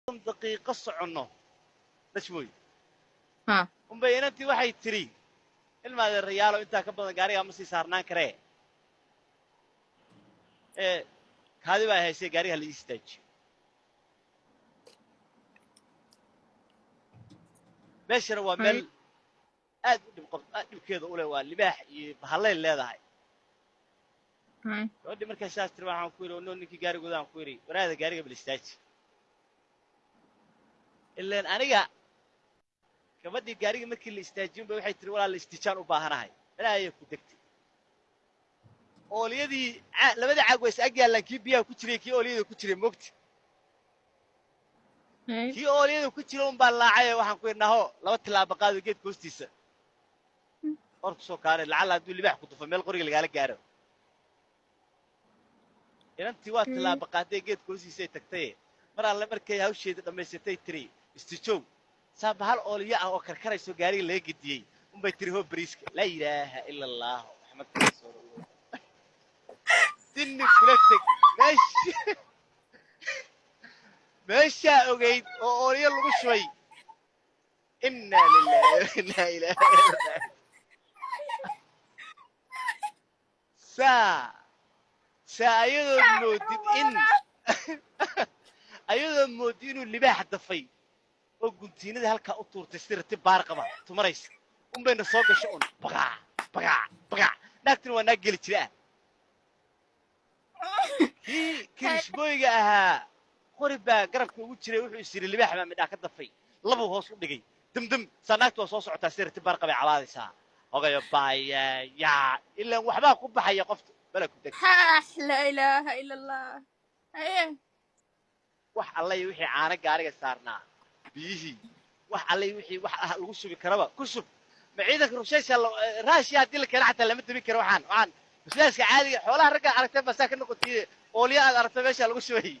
Daqiiqo soconno dashmooy Ha. Unbay inantii waxay tidhi, ilmaadeerayaalo, intaa ka badan gaarigaa ma sii saarnaan karee, ee kaadi baa haysay, gaariga la ii istaajiyo. Meeshana waa meel aad u dhib qab, aad dhibkeeda u leh, waa libaax iyo bahallay leedahay. Gabadhii markay saas tiri, waxaan ku yidhi, no, ninkii gaarigooda aan ku yidhi, waraada gaariga bal istaaji. Ilaan aniga gabadhii gaariga markii la istaajin ba waxay tiri, walaal, istijaan u baahanahay. Balaaya ku degtay ooliyadii, labada caag waa is ag yaallaan, kii biyaha ku jiray, kii ooliyada ku jiray, mogta. Kii ooliyada ku jira un baa laacay. Waxaan ku yidhi, naho, laba tilaabo qaado, geedka hoostiisa hor kusoo kaanay, lacalla hadduu libaax ku tufo meel qoriga lagaala gaaro. Inantii waa tilaabo qaaday, geedka hoostiisay tagtay. Mar alle markay hawsheeda dhammaysatay tiri, istijoog, saa bahal ooliyo ah oo karkarayso gaariga laga gediyey unbay tiri, hoo bariiska, laa ilaaha ila allah Maxamed rasuulullah, sinni kula teg. Meesha meeshaa ogeyd oo ooliyo lagu shubay, inna lillahi wa inna ilaahi raajicuun. Saa saa ayadoo moodid in ayadoo moodid inuu libaax dafay oo guntiinada halkaa u tuurtay, si rati baar qaba tumaraysa unbayna soo gasho un, baqaac baqaac baqaac. Naagtuna waa naag geli jira ah. Kii kirishbooyga ahaa qori baa garabka ugu jiray, wuxuu is yidhi libaax baa midhaa ka dafay, labuu hoos u dhigay, demdem. Saa naagtu waa soo socotaa, si rati baar qabay cabaadaysaa, hogayo baaya yaa, ilaan waxbaa ku baxaya qofta bala ku deg. Xaax, laa ilaaha ila allah. Haye. Wax alla iyo wixii caano gaariga saarnaa, biyihii, wax alla iyo wixii wax ah lagu shubi karaba ku shub. Ma ciidanka rusheysha raashiya haddii la keeno xataa lama demin karo. Waxaan basbaaska caadiga xoolaha ragga aragtay baa saa ka noqotiye, oolya aad aragtay meesha lagu shubay.